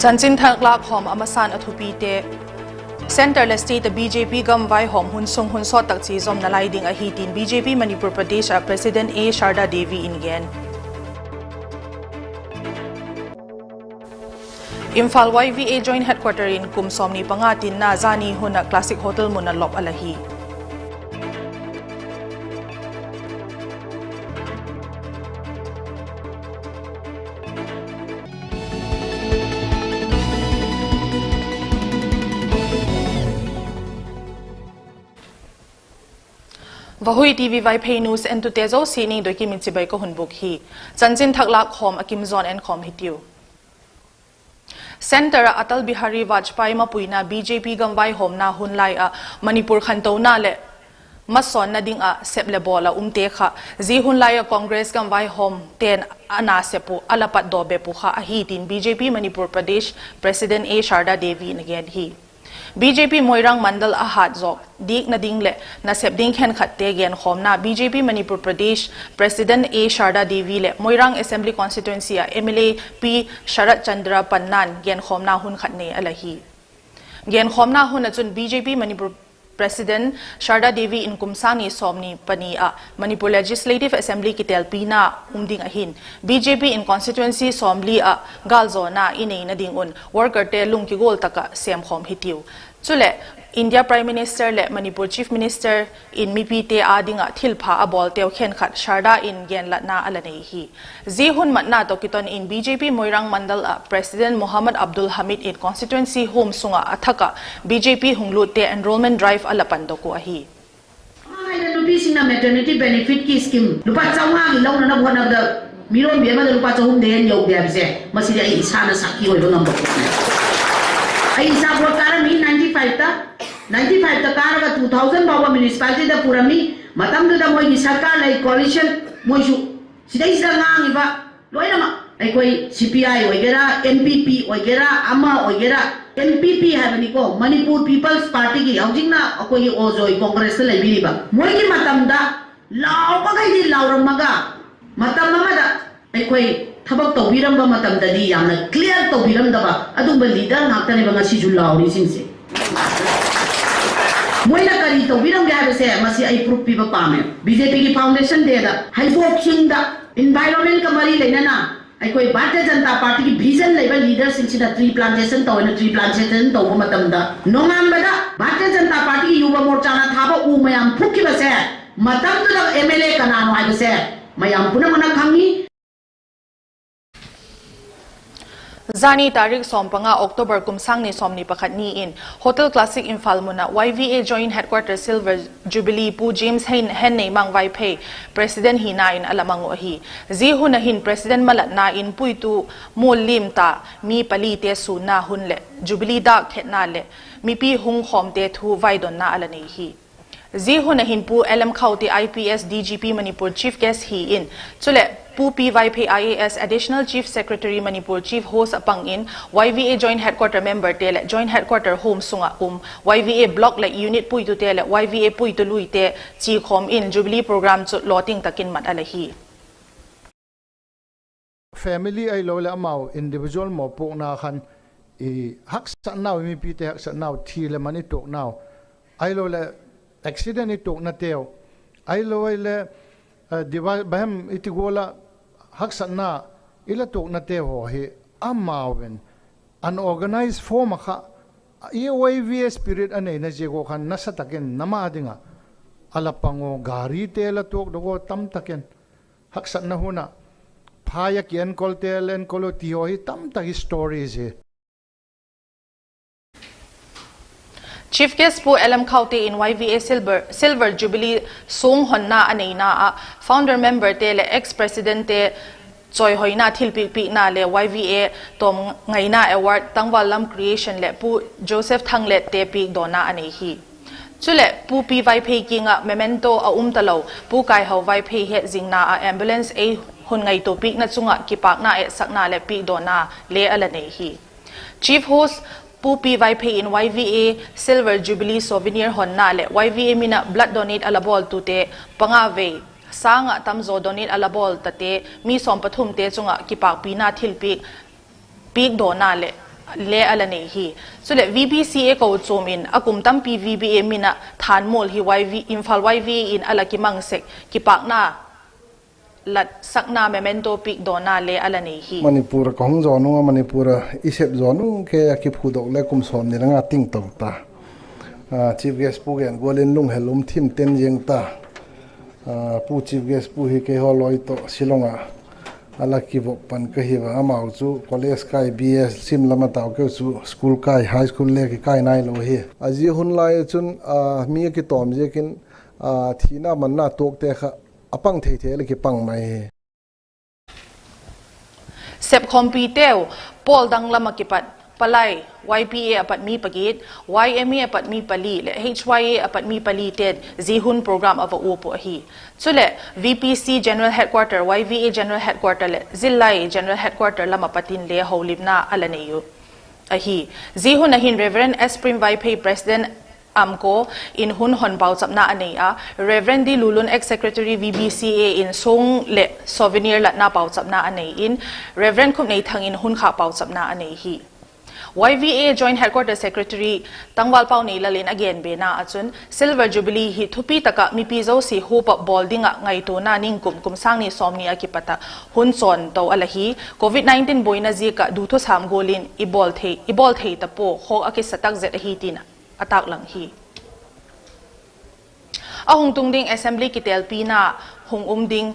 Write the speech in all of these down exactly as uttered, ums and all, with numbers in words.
Chanchinthak lâkkhawm a masa'n a thupite. Centre leh state ah B J P gam vaihawm hun sung hun sawt tak chia zawm nalai ding ahi tin B J P Manipur Pradesh ah President A Sharda Devi in gen. Imphal Y V A Joint Headquarter in kum sawmni panga tinna zani hun ah Classic Hotel mun ah lop a la hi. Vahui T V Vaiphei news entute zosia Niangdoikim in chibai ka hun bûk hi. Chanchinthak lâkkhawm a kim zaw'n enkhawm hitiu. Centre ah Atal Bihari Vajpayee mapuina B J P gam vaihawmna hun lai ah Manipur khantona leh masawnna ding ah sep leh bawl ah umte kha, zia hun lai ah Congress gam vaihawmte'n a na sep uh a la patdaw bep uh kha ahi tin B J P Manipur Pradesh President A Sharda Devi in a gen hi. B J P Moirang Mandal a hât zawk dikna ding leh nasep ding khenkhatte genkhawmna B J P Manipur Pradesh President A Sharda Devi leh Moirang Assembly Constituency ah M L A P Sharat Chandra panna'n genkhawmna hun khat nei a la hi. Genkhawmna hun ah chun B J P Manipur President Sharda Devi in kum sâng ni sawmni pani ah Manipur Legislative Assembly kitelpina um ding ahi'n, B J P in constituency sawmli ah gâlzawna i neina ding un workerte lungkigual tak ah sêmkhawm hitiu. Chuleh, India Prime Minister leh Manipur Chief Minister in mipite â ding ah thilpha a bawlteu khenkhat Sharda in genlatna a la nei hi. Zia hun matna tawh kiton in B J P Moirang Mandal ah President Mohammad Abdul Hamid in constituency huam sung ah a thak ah B J P hung lûtte enrolment drive a la pandok uh ahi. ꯅꯨꯄꯤꯁꯤꯡꯅ maternity benefitꯀꯤ scheme ꯂꯨꯄꯥ ꯆꯥꯝꯃꯉꯥꯒꯤ ꯂꯧꯅꯅꯕ ꯍꯣꯠꯅꯕꯗ ꯃꯤꯔꯣꯟꯕꯤ ꯑꯃꯗ ꯂꯨꯄꯥ ꯆꯍꯨꯝꯗꯩ ꯍꯦꯟꯅ ꯌꯧꯗꯦ ꯍꯥꯏꯕꯁꯦ, ꯃꯁꯤꯗꯤ ꯑꯩ ꯏꯁꯥꯅ ꯁꯥꯈꯤ ꯑꯣꯏꯕ ꯉꯝꯕ ꯄꯣꯠꯅꯤ꯫ ꯑꯩ ꯏꯁꯥ vote ꯀꯥꯔꯝꯃꯤ ninety fiveꯇ, ninety fiveꯇ ꯀꯥꯔꯒ two thousand ꯐꯥꯎꯕ municipalityꯗ ꯄꯨꯔꯝꯃꯤ꯫ ꯃꯇꯝꯗꯨꯗ ꯃꯣꯏꯒꯤ ꯁꯔꯀꯥꯔ ꯂꯩ, coalition, ꯃꯣꯏꯁꯨ ꯁꯤꯗꯩꯁꯤꯗ ꯉꯥꯡꯉꯤꯕ ꯂꯣꯏꯅꯃꯛ ꯑꯩꯈꯣꯏ CPI ꯑꯣꯏꯒꯦꯔꯥ, NPP ꯑꯣꯏꯒꯦꯔꯥ, ꯑꯃ ꯑꯣꯏꯒꯦꯔꯥ, NPP ꯍꯥꯏꯕꯅꯤꯀꯣ, Manipur People's Partyꯒꯤ ꯍꯧꯖꯤꯛꯅ ꯑꯩꯈꯣꯏꯒꯤ ꯑꯣꯖꯣꯏ Congressꯇ ꯂꯩꯕꯤꯔꯤꯕ, ꯃꯣꯏꯒꯤ ꯃꯇꯝꯗ ꯂꯥꯎꯕꯈꯩꯗꯤ ꯂꯥꯎꯔꯝꯃꯒ, ꯃꯇꯝ ꯑꯃꯗ ꯑꯩꯈꯣꯏ ꯊꯕꯛ ꯇꯧꯕꯤꯔꯝꯕ ꯃꯇꯝꯗꯗꯤ ꯌꯥꯝꯅ clear ꯇꯧꯕꯤꯔꯝꯗꯕ ꯑꯗꯨꯒꯨꯝꯕ leader ꯉꯥꯛꯇꯅꯦꯕ ꯉꯁꯤꯁꯨ ꯂꯥꯎꯔꯤꯁꯤꯡꯁꯦ꯫ ꯃꯣꯏꯅ ꯀꯔꯤ ꯇꯧꯕꯤꯔꯝꯒꯦ ꯍꯥꯏꯕꯁꯦ ꯃꯁꯤ ꯑꯩ proof ꯄꯤꯕ ꯄꯥꯝꯃꯦ꯫ BJPꯒꯤ foundation dayꯗ ꯍꯩꯕꯣꯛ ꯆꯤꯡꯗ environmentꯀ ꯃꯔꯤ ꯂꯩꯅꯅ ꯑꯩꯈꯣꯏ Bharatiya Janata Partyꯒꯤ vision ꯂꯩꯕ leaderꯁꯤꯡꯁꯤꯅ tree plantation ꯇꯧꯅ tree plantation ꯇꯧꯕ ꯃꯇꯝꯗ, ꯅꯣꯡꯉꯥꯟꯕꯗ Bharatiya Janata Partyꯒꯤ Yuva Morchaꯅ ꯊꯥꯕ ꯎ ꯃꯌꯥꯝ ꯐꯨꯛꯈꯤꯕꯁꯦ, ꯃꯇꯝꯗꯨꯗ MLA ꯀꯅꯥꯅꯣ ꯍꯥꯏꯕꯁꯦ ꯃꯌꯥꯝ ꯄꯨꯝꯅꯃꯛꯅ ꯈꯪꯉꯤ꯫ ꯖꯥꯅꯤ ꯇꯥꯔꯤꯛ ꯁꯣꯝ ꯄꯉꯥ, October, ꯀꯨꯝꯁꯥꯡꯅꯤ ꯁꯣꯝꯅꯤ ꯄꯥꯈꯠꯅꯤ in Hotel Classic Imphal ꯃꯨꯅ Y V A Joint Headquarter Silver Jubilee Pu James Hen-, Henneimang Vaiphei President hina in a la mang uh ahi. Zia hun a hin President malatna in puitu mual lim ta mi palite sûnna hun leh Jubilee dâk khetna leh mipi hung khawmte thu vaidonna a la nei hi. Zia hun a hin Pu L M Khaute I P S D G P Manipur Chief Guest hi in, chuleh Pu P Vaiphei I A S Additional Chief Secretary Manipur Chief Host a pang in, Y V A Joint Headquarter memberte leh Joint Headquarter home sung ah um Y V A block leh unit puitute leh Y V A puitu luite chi khawm in Jubilee program chu lawting tak in mat a la hi. Family ahiloleh amau individual mawpuakna khan, i haksatnau, mipite haksatnau, thi leh man i tuaknau, ahiloleh accident i tuaknateu, ahiloleh, eh, diva-, bahem i ti gual ah haksatna i la tuaknateu haw hi amau in unorganised form ah kha, i Y V A spirit a neina ziak ua khan nasa tak in nama ding ah a la pang uh, garite la tuakdok uh tam tak in, haksatna hun ah phai ah kienkolte la enkol uh ti haw hi tam tak hi story hi. Chief Guest Pu L M Khaute in Y V A Silver, Silver Jubilee sung honna a neina ah Founder Memberte leh Ex-Presidentte chawihoina thilpiak piakna leh Y V A tawm ngaina award Tangval Lam Creation leh Pu Joseph Thanglette piakdawna a nei hi. Chuleh Pu P Vaiphei kiang ah memento a um talo Pu Kaihau Vaiphei hetzingna ah ambulance ei hun ngaitua piakna chung ah kipâkna etsakna leh piakdawna le a la nei hi. Chief Host Pu P Vaiphei in Y V A Silver Jubilee souvenir honna leh Y V A min ah blood donate a la bawltute panga vei sâng ah tamzaw donate a la bawl tate mi sawm pathumte chung ah kipâkpina thilpiak piakdawna leh le a la nei hi. Chuleh VBCA kochuam in a kum tampi VBA min ah thânmual hi Imphal Y V A in a la kimang sek kipâkna latsakna memento piak dawna le a la nei hi. Manipur ah ka hung zaw nung a, Manipur ah i sep zaw nung kei a kiphudok le kum sawmni le nga ting to ta. Chief guest pu gen gual in lunghel um thim ten ziang ta. Pu chief guest pu hi keihaw lawi tawh Shillong ah a la kivop pan ka hi a, amau chu college kai, B A sim lam a tau, keu chu school kai, high school le kikai nailo hi. A zia hun lai ah chun mi a kitawm ziakin thina manna tuakte kha a pang thei thei le kipang mai hi. Sepkhawmpiteu, pawl dang lam ah kipat, Palai, Y P A a pat mi pagiat, Y M A a pat mi pali leh H Y A a pat mi palite'n zia hun program a va uap uh ahi. Chuleh V P C General Headquarter, Y V A General Headquarter leh Zillai General Headquarter lam ah pat in le holimna a la nei uh ahi. Zia hun ah hin Reverend S Prem Vaiphei, President AMCO in hun hon pauchapna a nei a, Reverend D Lulun, Ex Secretary V B C A in song leh souvenir latna pauchapna a nei in, Reverend Khupneithang in hun khâk pauchapna a nei hi. Y V A Joint Headquarter Secretary Tangvalpau Neilal in a gen bena ah chun, Silver Jubilee hi thupi tak ah mipi zosia huap ah bawl ding ah ngaituana ningkum, kum sâng ni sawmni ah kipat ah hun chawn to a la hi. Covid nineteen buaina ziak ah duthusam gual in i bawl thei ta pua khawk a kisa tak zet ahi tin a tâklang hi. A hung tung ding Assembly kitelpina hung um ding,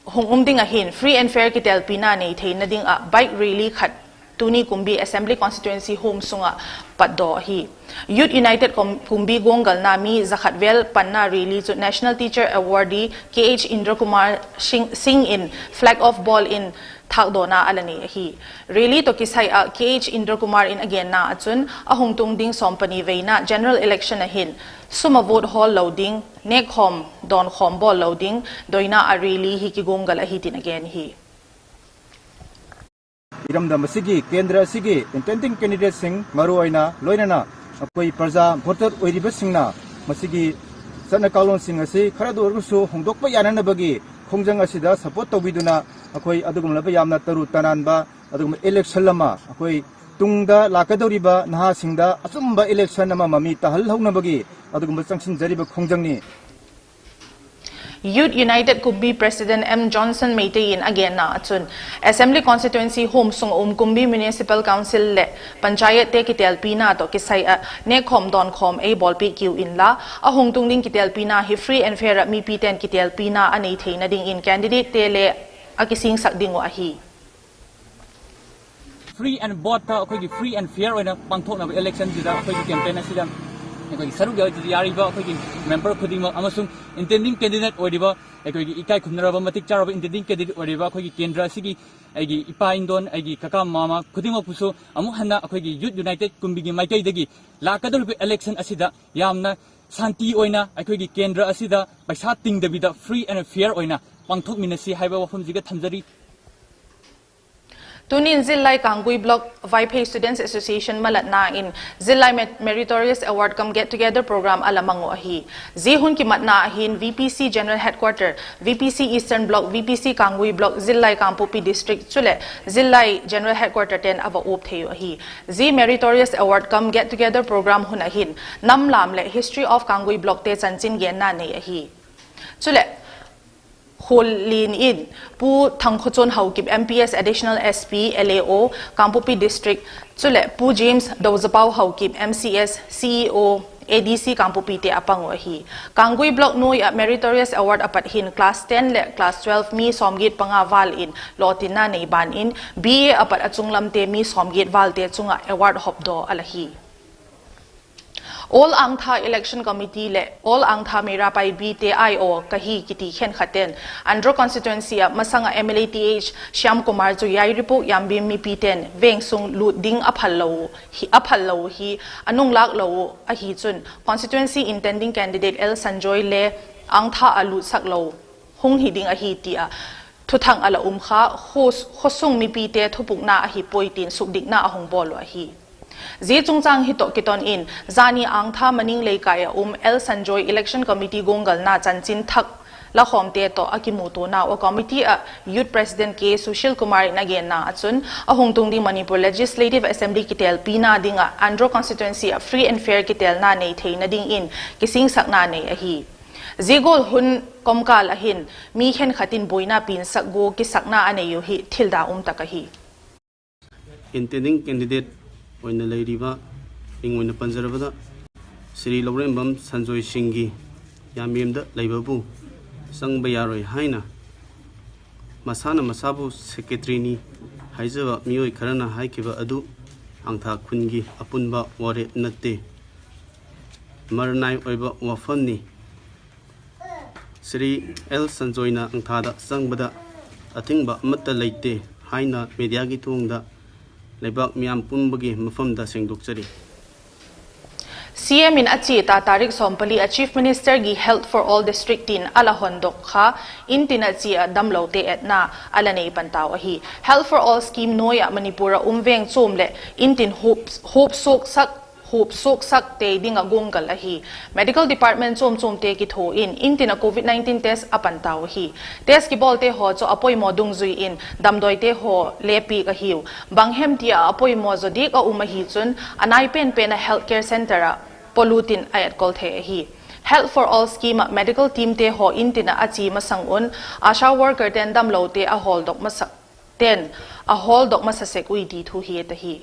hung um ding ah hin free and fair kitelpina nei theina ding ah bike rally khat tuni Kumbi Assembly Constituency huam sung ah patdaw ahi. Youth United Kum-, Kumbi guanggalna mi za khat vel panna rally chu National Teacher Awardee K H Indrakumar Singh, Singh in flag off bawl in thâkdawna a la nei ahi. Rally tawh kisai ah K H Indrakumar in a genna ah chun a hung tung ding sawm pani veina general election ah hin sum a vote hawl lo ding, nêkkhawm dawnkhawm bawl lo ding doina ah rally hi kiguanggal ahi tin a gen hi. ꯏꯔꯝꯗꯝ ꯑꯁꯤꯒꯤ ꯀꯦꯟꯗ꯭ꯔ ꯑꯁꯤꯒꯤ intending candidateꯁꯤꯡ, ꯃꯔꯨꯑꯣꯏꯅ ꯂꯣꯏꯅꯅ ꯑꯩꯈꯣꯏ ꯄ꯭ꯔꯖꯥ voter ꯑꯣꯏꯔꯤꯕꯁꯤꯡꯅ ꯃꯁꯤꯒꯤ ꯆꯠꯅ ꯀꯥꯡꯂꯣꯟꯁꯤꯡ ꯑꯁꯤ ꯈꯔꯗ ꯑꯣꯏꯔꯒꯁꯨ ꯍꯣꯡꯗꯣꯛꯄ ꯌꯥꯅꯅꯕꯒꯤ ꯈꯣꯡꯖꯪ ꯑꯁꯤꯗ support ꯇꯧꯕꯤꯗꯨꯅ ꯑꯩꯈꯣꯏ ꯑꯗꯨꯒꯨꯝꯂꯕ ꯌꯥꯝꯅ ꯇꯔꯨ ꯇꯅꯥꯟꯕ ꯑꯗꯨꯒꯨꯝꯕ election ꯑꯃ ꯑꯩꯈꯣꯏ ꯇꯨꯡꯗ ꯂꯥꯛꯀꯗꯧꯔꯤꯕ ꯅꯍꯥꯁꯤꯡꯗ ꯑꯆꯨꯝꯕ election ꯑꯃ ꯃꯃꯤ ꯇꯥꯍꯜꯍꯧꯅꯕꯒꯤ ꯑꯗꯨꯒꯨꯝꯕ ꯆꯪꯁꯤꯟꯖꯔꯤꯕ ꯈꯣꯡꯖꯪꯅꯤ꯫ Youth United Kumbi President M Johnson Meitei in a genna ah chun, Assembly Constituency huam sung ah um Kumbi Municipal Council leh Panchayatte kitelpina tawh kisai ah nêkkhawm dawnkhawm ei bawlpiak kiu inla, a hung tung ding kitelpina hi free and fair ah mipite'n kitelpina a nei theina dingin candidatete le a kisingsak ding uh ahi. Free and both ta ꯑꯩꯈꯣꯏꯒꯤ free and fair ꯑꯣꯏꯅ ꯄꯥꯡꯊꯣꯛꯅꯕ election ꯁꯤꯗ ꯑꯩꯈꯣꯏꯒꯤ campaign ꯑꯁꯤꯗ ꯑꯩꯈꯣꯏꯒꯤ ꯁꯔꯨꯛ ꯌꯥꯔꯤꯕ ꯑꯩꯈꯣꯏꯒꯤ member ꯈꯨꯗꯤꯡꯃꯛ ꯑꯃꯁꯨꯡ intending candidate ꯑꯣꯏꯔꯤꯕ ꯑꯩꯈꯣꯏꯒꯤ ꯏꯀꯥꯏ ꯈꯨꯝꯅꯔꯕ ꯃꯇꯤꯛ ꯆꯥꯔꯕ intending candidate ꯑꯣꯏꯔꯤꯕ ꯑꯩꯈꯣꯏꯒꯤ ꯀꯦꯟꯗ꯭ꯔ ꯑꯁꯤꯒꯤ ꯑꯩꯒꯤ ꯏꯄꯥ ꯏꯟꯗꯣꯟ, ꯑꯩꯒꯤ ꯀꯀꯥ ꯃꯃꯥ ꯈꯨꯗꯤꯡꯃꯛꯄꯨꯁꯨ ꯑꯃꯨꯛ ꯍꯟꯅ ꯑꯩꯈꯣꯏꯒꯤ Youth United ꯀꯨꯝꯕꯤꯒꯤ ꯃꯥꯏꯀꯩꯗꯒꯤ ꯂꯥꯛꯀꯗꯧꯔꯤꯕ election ꯑꯁꯤꯗ ꯌꯥꯝꯅ ꯁꯥꯟꯇꯤ ꯑꯣꯏꯅ ꯑꯩꯈꯣꯏꯒꯤ ꯀꯦꯟꯗ꯭ꯔ ꯑꯁꯤꯗ ꯄꯩꯁꯥ ꯇꯤꯡꯗꯕꯤꯗ free and fair ꯑꯣꯏꯅ ꯄꯥꯡꯊꯣꯛꯃꯤꯟꯅꯁꯤ ꯍꯥꯏꯕ ꯋꯥꯐꯝꯁꯤꯒ ꯊꯝꯖꯔꯤ꯫ Tunin Zillai Kanggui Block Vaiphei Students Association malatna in Zillai Met-, Meritorious Award cum Get Together Program a la mang uh ahi. Zia hun kimatna ah hin V P C General Headquarter, V P C Eastern Block, V P C Kanggui Block, Zillai Kangpokpi District chuleh Zillai General Headquarter te'n a va uap thei uh ahi. Zia Meritorious Award cum Get Together Program hun ah hin nam lam leh History of Kanggui Blockte chanchin genna nei ahi. Chuleh, Khuallian in Pu Thangkhochon Haokip M P S, Additional S P, L A O, Kangpokpi District, chuleh Pu James Dozapau Haokip M C S, C E O, A D C Kangpokpite a pang uh ahi. Kanggui Block nuai ah Meritorious Award a pat hin Class ten leh Class twelve mi sawmgiat panga val in lawtinna nei ban in, B A a pat a chunglamte mi sawmgiat valte chung ah award hopdaw a la hi. All Angtha Election Committee leh All Angtha Meira Paibite aiaw ka hi kiti khenkhatte'n Andro Constituency ah masang ah M L A Th Shyamkumar chu Yairipok Yambim mipite'n veng sung lût ding a phal lo hi, a phal lo hi a nunglâk lo uh ahi chun constituency intending candidate L Sanjoy le Angtha ah lûtsak lo hung hi ding ahi ti ah thuthang a la um kha, kho-, khosung mipite thupukna ahi puai tin sukdikna a hung bawl uh ahi. Zia chungchâng hi tawh kiton in, zani Angtha Maning Leikai ah um L Sanjoy Election Committee guanggalna chanchin thak lakhawmte tawh a kimutuanau a committee ah Youth President K Sushil Kumar in a genna ah chun, a hung tung ding Manipur Legislative Assembly kitelpina ding ah Andro Constituency ah free and fair kitelna nei theina dingin kisingsakna nei ahi. Zia gual hun komkâl ah hin mi khenkhat in buaina piansak gua kisakna a nei uh hi thil da um tak ahi. Intending candidate ꯑꯣꯏꯅ ꯂꯩꯔꯤꯕ, ꯃꯤꯡ ꯑꯣꯏꯅ ꯄꯟꯖꯔꯕꯗ, ꯁ꯭ꯔꯤ ꯂꯧꯔꯦꯝꯕꯝ ꯁꯟꯖꯣꯏ ꯁꯤꯡꯒꯤ ꯌꯥꯝꯕꯦꯝꯗ ꯂꯩꯕꯕꯨ ꯆꯪꯕ ꯌꯥꯔꯣꯏ ꯍꯥꯏꯅ ꯃꯁꯥꯅ ꯃꯁꯥꯕꯨ ꯁꯦꯀ꯭ꯔꯦꯇꯔꯤꯅꯤ ꯍꯥꯏꯖꯕ ꯃꯤꯑꯣꯏ ꯈꯔꯅ ꯍꯥꯏꯈꯤꯕ ꯑꯗꯨ ꯍꯥꯡꯊꯥ ꯈꯨꯟꯒꯤ ꯑꯄꯨꯟꯕ ꯋꯥꯔꯦꯞ ꯅꯠꯇꯦ, ꯃꯔꯅꯥꯏ ꯑꯣꯏꯕ ꯋꯥꯐꯝꯅꯤ꯫ ꯁ꯭ꯔꯤ ꯑꯦꯜ ꯁꯟꯖꯣꯏꯅ ꯍꯥꯡꯊꯥꯗ ꯆꯪꯕꯗ ꯑꯊꯤꯡꯕ ꯑꯃꯠꯇ ꯂꯩꯇꯦ ꯍꯥꯏꯅ ꯃꯦꯗꯤꯌꯥꯒꯤ ꯊꯣꯡꯗ ꯂꯩꯕꯥꯛ ꯃꯤꯌꯥꯝ ꯄꯨꯝꯕꯒꯤ ꯃꯐꯝꯗ ꯁꯦꯡꯗꯣꯛꯆꯔꯤ꯫ CM in a chia ta tarik sawmpali a Chief Minister gi Health for All District tin a la hondok kha, intin a chia ah damlote etna a la nei pan tau ahi. Health for All scheme nuai ah Manipur ah um veng chuam leh intin hup, hup suaksak, hup suaksak tei ding ah guanggal ahi. Medical department chuam chuamte kithua in intin a covid nineteen test a pan tau ahi. Test kibawlte haw chu a poimaw dungzui in damdawite haw le piak ahiu. Bang hem ti ah a poimaw zaw diak a um ahi chun a nai pen pen ah health care centre ah polut in a etkol thei ahi. Health for All scheme ah medical teamte haw intin ah a chia masang un ASHA workerte'n damlote a hawldok masa, te'n a hawldok masa sek ui ti thu hi a ta hi.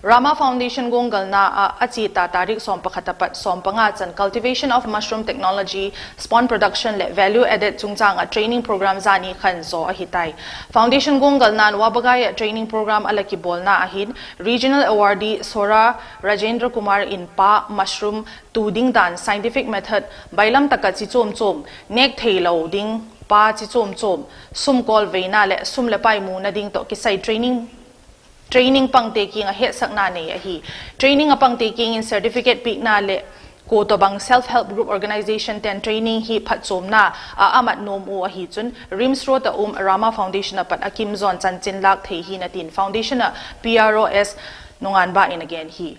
Rama Foundation guanggalna ah a chia ta tarik sawm pakhat a pat sawm panga chan Cultivation of Mushroom Technology, Spawn Production leh Value Added chungchâng ah training program zani khan zaw ahi tai. Foundation guanggalna'n Wabagai ah training program a la kibawlna ah hin Regional Awardee Sora Rajendra Kumar in pa mushroom tu ding dan, scientific method, bailam tak ah chi chuam chuam, nêk theilo ding pa chi chuam chuam, sum kawl veina leh sum leh pai muna ding tawh kisai training, training pangte kiang ah hetsakna nei ahi. Training a pangte kiang in certificate piakna leh kua tawhbang self help group organisation te'n training hi phatchuamna ah a mat nuam u ahi chun RIMS Road ah um Rama Foundation a pat a kim zaw'n chanchin lâk thei hi'n a ti'n foundation ah PRO S Nunganba in a gen hi.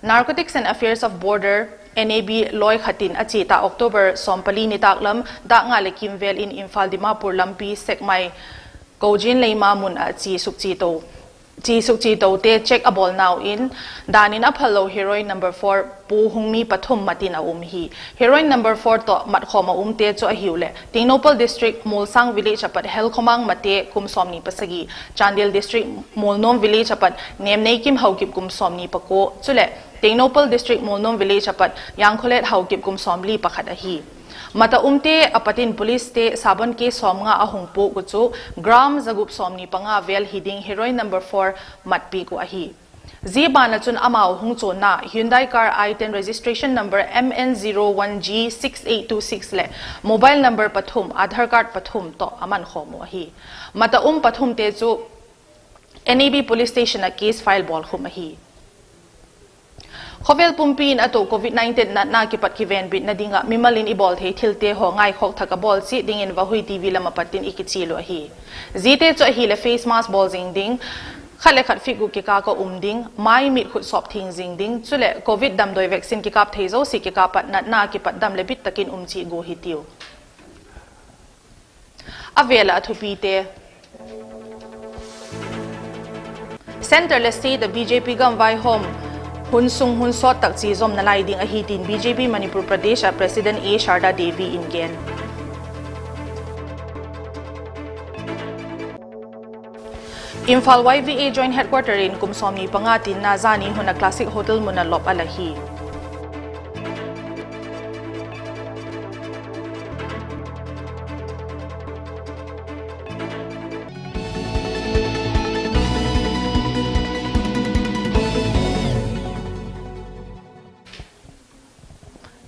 Narcotics and Affairs of Border, NAB, lawi khat in a chia ta October sawmpali nitâk lam dâk nga leh kim vêl in Imphal Dimapur lampi Sekmai Kojin Leima mun ah chi sukchitote check a bawlnau in, dan in a phallo heroin number four pu hung mi pathum mat in a um hi. Heroin number four tawh matkhawm a umte chu ahiu leh Tengnoupal District Molsang Village a pat Helkhomang Mate kum sawmni pasagi, Chandel District Molnom Village a pat Nemneikim Haokip kum sawmni pakua, chuleh Tengnoupal District Molnom Village a pat Yangkholet Haokip kum sawmli pakhat ahi. Mat a umte a pat in policete sabon case sawmnga a hung puak uh chu gram zagup sawmni panga vêl hi ding heroin number four mat piak uh ahi. Zia ban ah chun amau hung chuanna Hyundai car i ten registration number M N zero one G six eight two six leh mobile number pathum, Aadhaar card pathum tawh a mankhawm uh ahi. Mat a um pathumte chu NAB Police Station ah case file bawlkhum ahi. Khawvel pumpi in a to covid nineteen natna kipat kivenbitna ding ah mimal in i bawl thei thilte haw ngaikhawk thak a bawl chiat dingin Vahui TV lam a pat in i kichial uh ahi. Ziate chu ahileh face mask bawl zing ding, khat le khat feet guk kikâl ah um ding, mai mit khut sawp thiang zing ding, chuleh covid damdawi vaccine kikâp thei zosia kikâp ah natna kipat dam leh bit tak in um chiat gua hitiu. A vêl ah a thupite. Centre leh state ah BJP gam vaihawm hun sung hun sawt tak chia zawm nalai ding ahi tin BJP Manipur Pradesh ah President A Sharda Devi in gen. Imphal Y V A Joint Headquarter in kum sawmni panga tinna zani hun a Classic Hotel mun ah lop a la hi.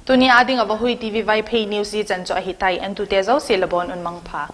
Tuni â ding ah Vahui TV Vaiphei news zia chan chu ahi tai, entute zosia la bawn un mangpha.